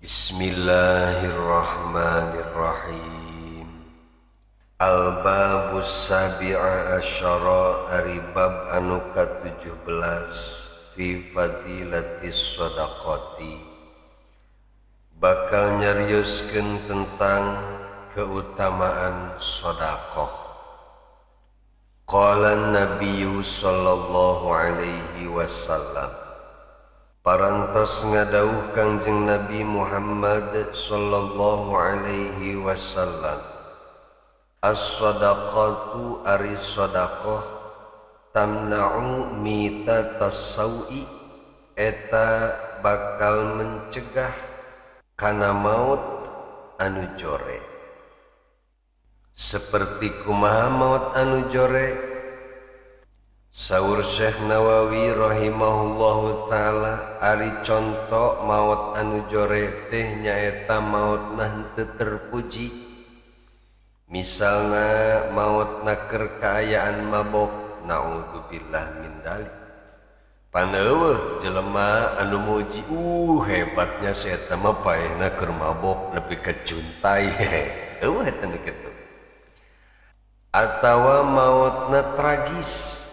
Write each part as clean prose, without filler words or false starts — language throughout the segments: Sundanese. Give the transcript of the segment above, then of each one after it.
Bismillahirrahmanirrahim. Al-babus sabi'a asyara, ari bab anu ka-17, fi fadilatis shadaqati, bakal nyarioskeun tentang keutamaan sedekah. Qala Nabiyyu sallallahu alaihi wasallam, parantos ngadawuh Kangjeng Nabi Muhammad sallallahu alaihi wasallam, as-sadaqatu ari sadaqah tamna'u mitatas sawi, eta bakal mencegah kana maut anu jore. Seperti kumaha maut anu jore? Saur Syekh Nawawi rahimahullahu taala, ari conto maut anu jore teh nyaeta mautna henteu terpuji. Misalna mautna keur kaayaan mabok, naudzubillah min dalik. Paneueuh jelema anu muji, hebatnya si eta mah paehna keur mabok nepi ka cuntai. Eueuh eta nu kitu. Atawa mautna tragis,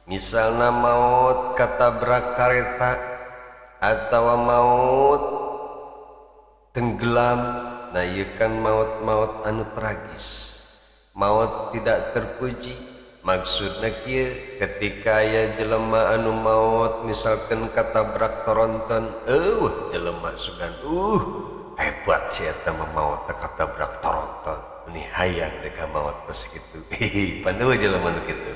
misalna maut katabrak kareta atawa maut tenggelam. Nah ieu kan maut-maut anu tragis, maut tidak terpuji. Maksudna kieu, ketika aya jelema anu maut misalkan katabrak toronton, eueuh jelema sugan, hebat si eta mah maut katabrak toronton, ini hayang deka maut pas kitu. Paneueuh jelema nu kitu.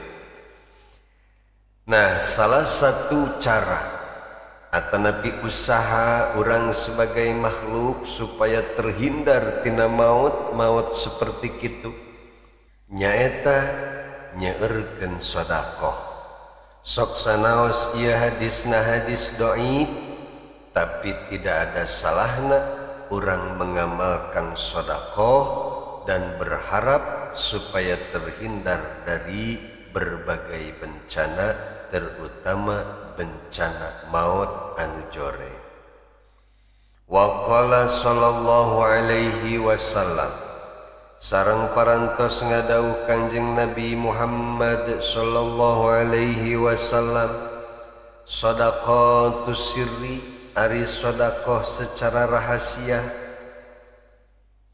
Nah, salah satu cara atanapi usaha orang sebagai makhluk supaya terhindar tina maut-maut seperti kitu nyaeta nyeurkeun sedekah. Sok sanaos ieu hadisna hadis dhaif, tapi tidak ada salahna orang mengamalkan sedekah dan berharap supaya terhindar dari berbagai bencana, terutama bencana maut anu jore. Wa qala sallallahu alaihi wasallam, sareng parantos ngadawuh Kangjeng Nabi Muhammad sallallahu alaihi wasallam, shadaqatus sirri, ari sedekah secara rahasia,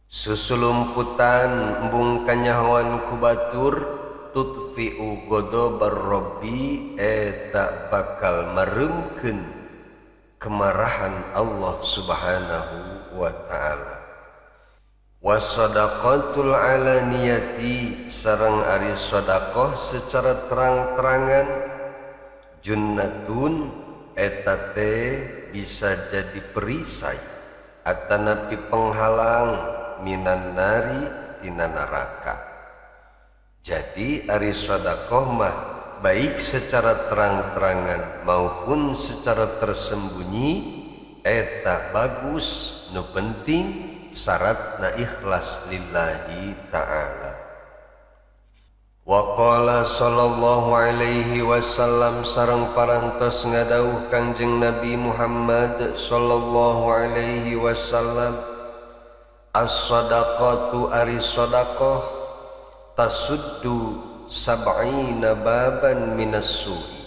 susulumputan embung kanyahoan ku batur, tutfi'u ghadabar rabbi, eta bakal maremkeun kemarahan Allah Subhanahu wa ta'ala. Wasadaqatul alaniyati, sareng ari sedekah secara terang-terangan, junnatun, eta teh bisa jadi perisai atanapi penghalang minan nari tina neraka. Jadi ari sedekah mah baik secara terang-terangan maupun secara tersembunyi eta bagus, nu penting syaratna ikhlas lillahi ta'ala. Wa qala sallallahu alaihi wasallam, sareng parantos ngadawuh Kangjeng Nabi Muhammad sallallahu alaihi wasallam, as-sadaqatu ari sadaqah tasuddu sab'ina baban minas su'i,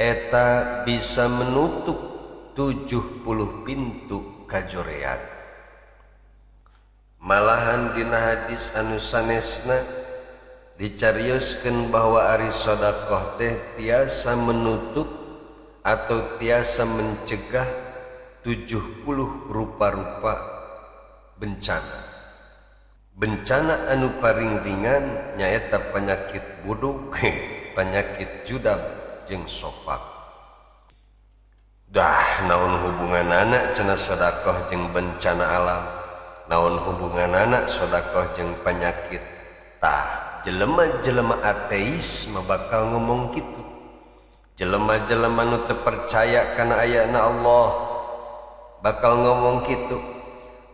eta bisa menutup 70 pintu kajorean. Malahan dina hadis anu sanesna dicarioskeun bahwa ari sedekah teh tiasa menutup atau tiasa mencegah 70 rupa-rupa bencana. Bencana anu paling ringan nyaeta penyakit buduk, penyakit judam jeung sofak. Dah naon hubunganana cenah sedekah jeung bencana alam, naon hubunganana sedekah jeung penyakit. Tah jelema-jelema ateis mah bakal ngomong kitu. Jelema-jelema nu teu percaya kana ayana Allah bakal ngomong kitu.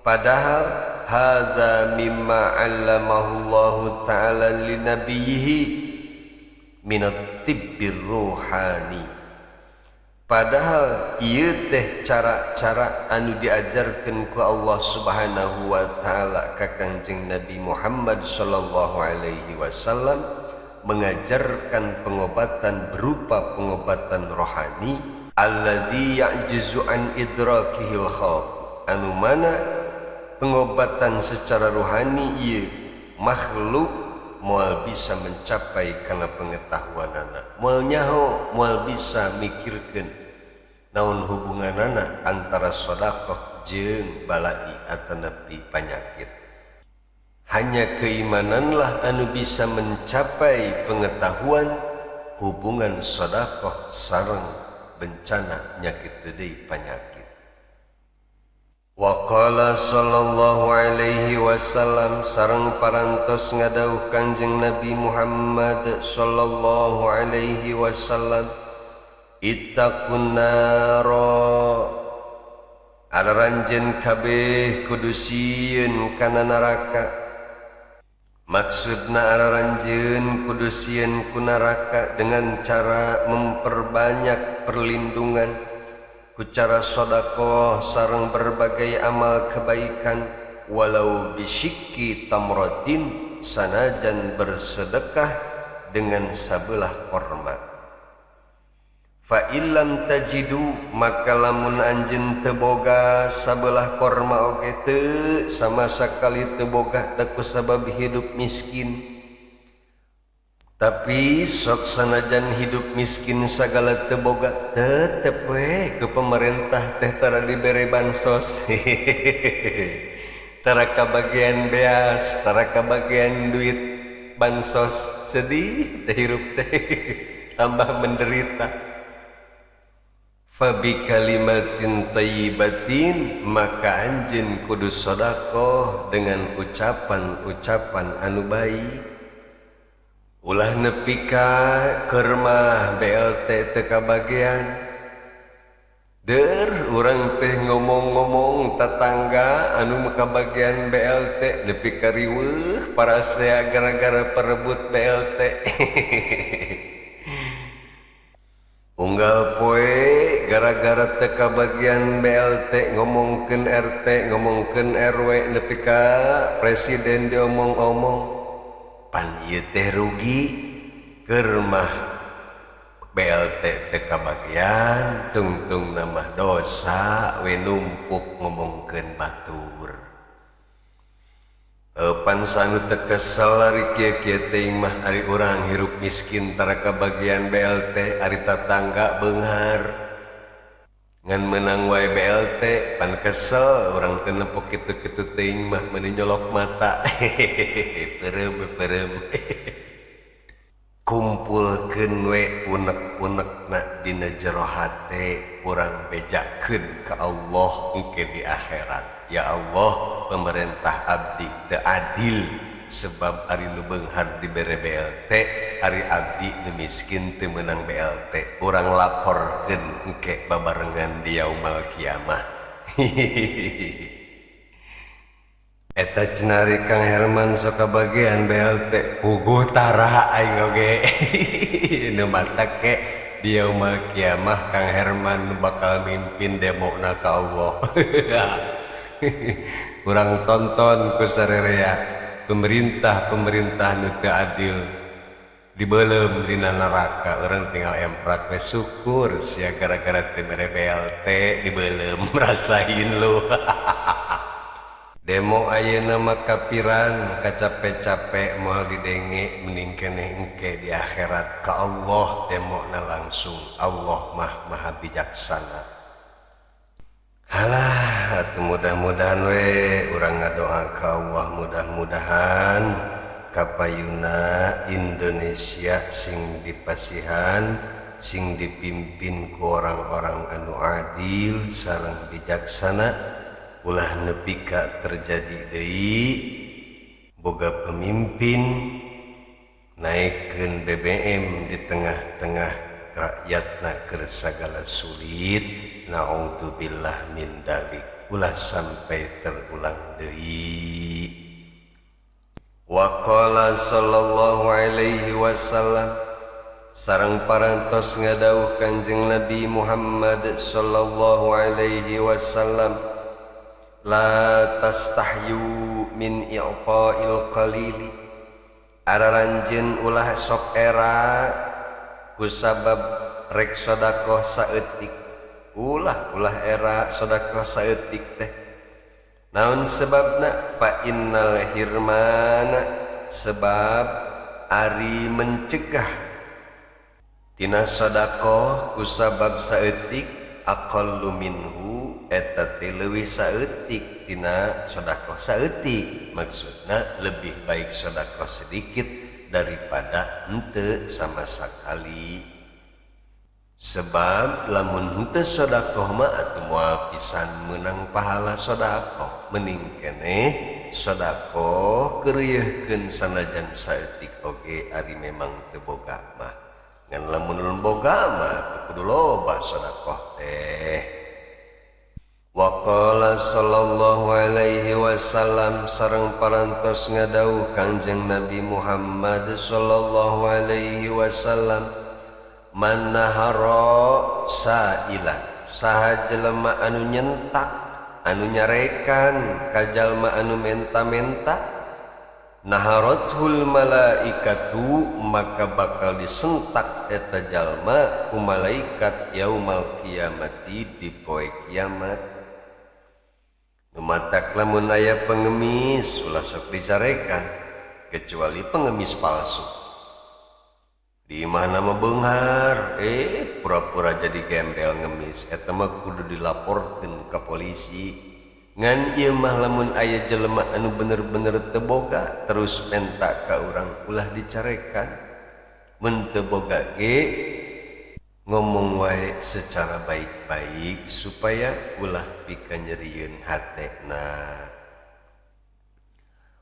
Padahal hadza mimma 'allamahullahu ta'ala linabiyhi minat tibbir ruhani. Padahal ieu teh cara-cara anu diajarkeun ku Allah Subhanahu wa taala ka Kangjeng Nabi Muhammad sallallahu alaihi wasallam, mengajarkan pengobatan berupa pengobatan rohani alladzi ya'jizu an idrakihil khalq, anu mana pengobatan secara rohani ieu makhluk moal bisa mencapai kana pengetahuanana, moal nyaho, moal bisa mikirkeun naon hubunganana antara sedekah jeung balai atanapi panyakit. Hanya keimananlah anu bisa mencapai pengetahuan hubungan sedekah sareng bencana nyakit deui panyakit. Waqala sallallahu alaihi wasallam sareng parantos ngadawuh Kanjeng Nabi Muhammad sallallahu alaihi wasallam, ittaqun nara, aranjeun kabeh kudu sieun kana neraka. Maksudna aranjeun kudu sieun ku neraka dengan cara memperbanyak perlindungan ku cara sedekah sareng berbagai amal kebaikan, walau bisyikki tamratin, sanajan bersedekah dengan sabelah korma. Fa illam tajidu, maka lamun anjeun teu boga sabelah korma oge teu sama sakali teu boga da ku sabab hidup miskin. Tapi sok sanajan hidup miskin sagala teu boga tetep we ke pemerintah teh tara dibere bansos. Tara kabagian beas, tara kabagian duit bansos, sedih teh hirup teh tambah menderita. Fa bi kalimatin thayyibatin, maka anjeun kudu sedekah dengan ucapan-ucapan anu baik. Ulah nepi ka keur mah BLT teu kabagian. Der urang teh ngomong-ngomong tetangga anu kabagian BLT nepi ka riweuh parasea gara-gara perebut BLT. Unggal poe gara-gara teu kabagian BLT ngomongkeun RT, ngomongkeun RW nepi ka presiden diomong-omong. Pan ieu teh rugi keur mah BLT teu kabagian, tungtung namah dosa we numpuk ngomongkeun batur. Pan sanu teu kesel ari kieu-kieu teuing mah, ari urang hirup miskin tara kabagian BLT, ari tatangga beunghar ngan menang wae BLT, pan kesel urang teu nepok kitu-kitu teuing mah, meuni nyolok mata. Peureum peureum. Kumpulkeun we unek-unekna dina jero hate, urang bejakeun ka Allah engke di akhirat. Ya Allah, pemerintah abdi teu adil sebab ari nu beunghar dibere BLT, ari abdi nu miskin teu meunang BLT. Urang laporkeun engke babarengan di yaumul kiamah. Eta cenah ari Kang Herman sok kabagian BLT, puguh tara aing oge. Nu matak ke di yaumul kiamah Kang Herman bakal mimpin demona ka Allah. Urang tonton ku sarerea pemerintah-pemerintah nu teu adil dibeuleum dina neraka. Urang tinggal emprak we syukur sia gara-gara teu mere BLT dibeuleum, rasain lu. Demo ayeuna mah kapiran, kacape-cape moal didenge, mending keneh engke di akhirat ka Allah demona langsung. Allah mah maha bijaksana. Halah, atuh mudah-mudahan we urang ngadoa ka Allah, mudah-mudahan kapayuna Indonesia sing dipasihan, sing dipimpin ku orang-orang anu adil sareng bijaksana. Ulah nepi ka terjadi deui boga pemimpin naikkeun BBM di tengah-tengah rakyatna keur sagala sulit. Naudzubillah min dalik, ulah sampai terulang deui. Wa qala sallallahu alaihi wasallam Sareng parantos ngadawuh Kanjeng Nabi Muhammad sallallahu alaihi wasallam, la tastahyu min i'ta'il qalili, araranjeun ulah sok era kusabab rek sedekah saeutik, ulah ulah era sedekah saeutik teh. Naon sebabna? Fa innal hirmana, sebab ari mencegah tina sedekah kusabab saeutik, aqallu minhu eta teh leuwih saeutik tina sedekah saeutik. Maksudna lebih baik sedekah sedikit daripada henteu sama sekali. Sebab lamun henteu sedekah mah atuh moal pisan meunang pahala sedekah, mending keneh sedekah keureuyeurkeun sanajan saeutik oge ari memang teu boga mah. Ngan lamun boga mah teu kudu loba sedekah teh. Wa qala sallallahu alaihi wasallam, sareng parantos ngadawuh Kanjeng Nabi Muhammad sallallahu alaihi wasallam, man nahara sa'ilan, saha jelema anu nyentak anu nyarekan ka jalma anu menta-menta, naharathul malaikatu, maka bakal disentak eta jalma ku malaikat yaumal kiamati di poe kiamat. Matak lamun aya pengemis ulah sok dicarekan, kecuali pengemis palsu. Di imahna mah beunghar, pura-pura jadi gembel ngemis, eta mah kudu dilaporkeun ka polisi. Ngan ieu mah lamun aya jelema anu bener-bener teu boga terus menta ka urang, ulah dicarekan. Mun teu boga ge ngomong wae secara baik-baik supaya ulah pikanyerieun hatena.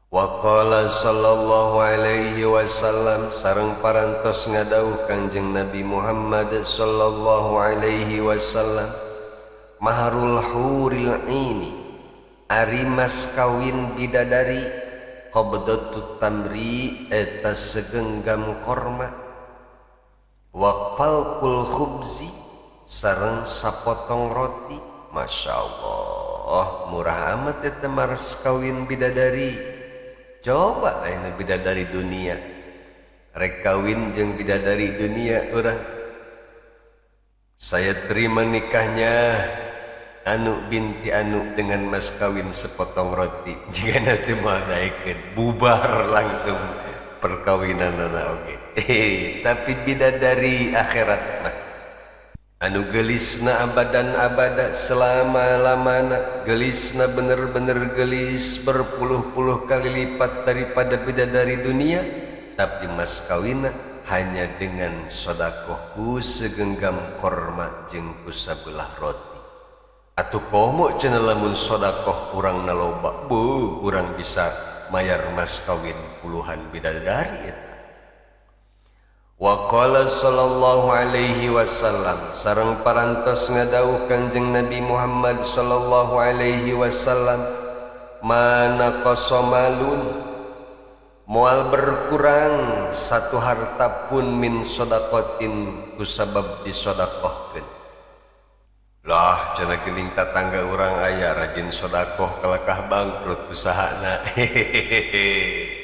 Wa qala sallallahu alaihi wasallam, sareng parantos ngadawuh Kanjeng Nabi Muhammad sallallahu alaihi wasallam, maharul huril aini, ari mas kawin bidadari, qabdatut tamri eta segenggam korma, waqfal kul khubzi sareng sapotong roti. Masya Allah, murah amat eta mas kawin bidadari. Coba ayeuna bidadari dunia rek kawin jeung bidadari dunia urang. Saya terima nikahnya anu binti anu dengan mas kawin sepotong roti. Jika nanti mau daekeun bubar langsung perkawinanana oge. Tapi bidadari akhirat mah anu gelisna abadan abada selama-lamana, gelisna bener-bener gelis berpuluh-puluh kali lipat daripada bidadari dunia, tapi mas kawinna hanya dengan sodakohku segenggam korma jeung ku sabelah roti. Atuh komo cenah lamun sodakoh urang naloba, beuh urang bisa mayar mas kawin puluhan bidadari eta. Wa qala sallallahu alaihi wasallam, sareng parantos ngadawuh Kanjeng Nabi Muhammad sallallahu alaihi wasallam, mana qasamalun, moal berkurang satu harta pun min sodakotin kusabab disodakohkeun. Lah cenah geuning tatangga urang aya rajin sodakoh kalakah bangkrut usahana. Hehehe.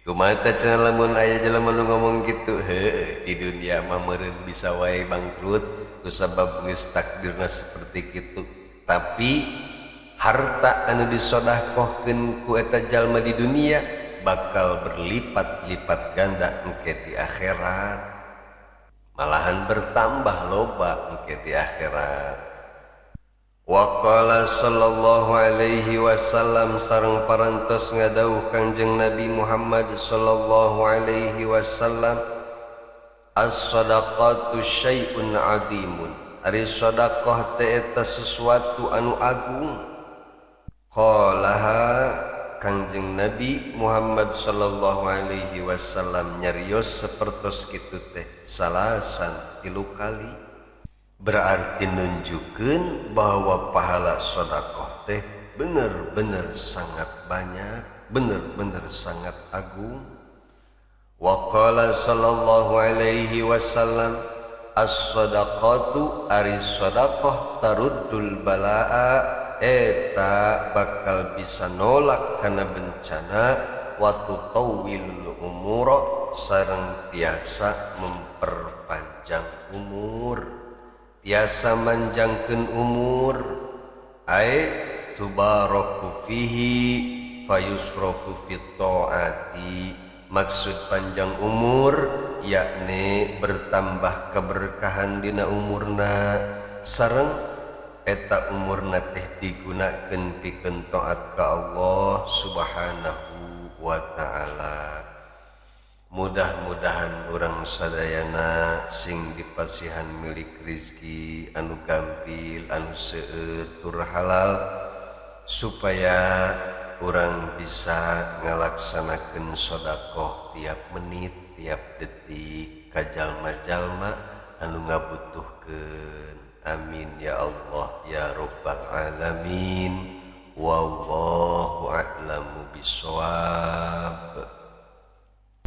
Kumaha teh cenah lamun aya jelema nu ngomong kitu, heuh di dunia mah meureun bisa wae bangkrut kusabab geus takdirna seperti kitu. Tapi harta anu disodakohkeun ku eta jalma di dunia bakal berlipat-lipat ganda engke di akhirat. Malahan bertambah loba engke di akhirat. Wa qala sallallahu alaihi wasallam, sareng parantos ngadawuh Kanjeng Nabi Muhammad sallallahu alaihi wasallam, as-sadaqatu syai'un 'azimun, ari sedekah teh eta sesuatu anu agung. Qalaha, Kanjeng Nabi Muhammad sallallahu alaihi wasallam nyarios sapertos kitu teh salasan 3 kali. Berarti nunjukkeun bahwa pahala sedekah teh bener-bener sangat banyak, bener-bener sangat agung. Wa qala sallallahu alaihi wasallam as-sadaqatu ari sadaqah taruddul balaa eta bakal bisa nolak kana bencana wa tutawwilul umura sareng tiasa memperpanjang umur, tiasa manjangkeun umur. Ai tubaraku fihi fayusrafu fit taati, maksud panjang umur yakni bertambah keberkahan dina umurna sareng eta umurna teh digunakeun pikeun taat ka Allah Subhanahu wa ta'ala. Mudah-mudahan urang sadayana sing dipasihan milik rizki anu gampil anu seueur tur halal supaya urang bisa ngalaksanakeun sedekah tiap menit tiap detik ka jalma-jalma anu ngabutuhkeun. Amin ya Allah ya rabbal alamin. Wallahu a'lamu bissawab.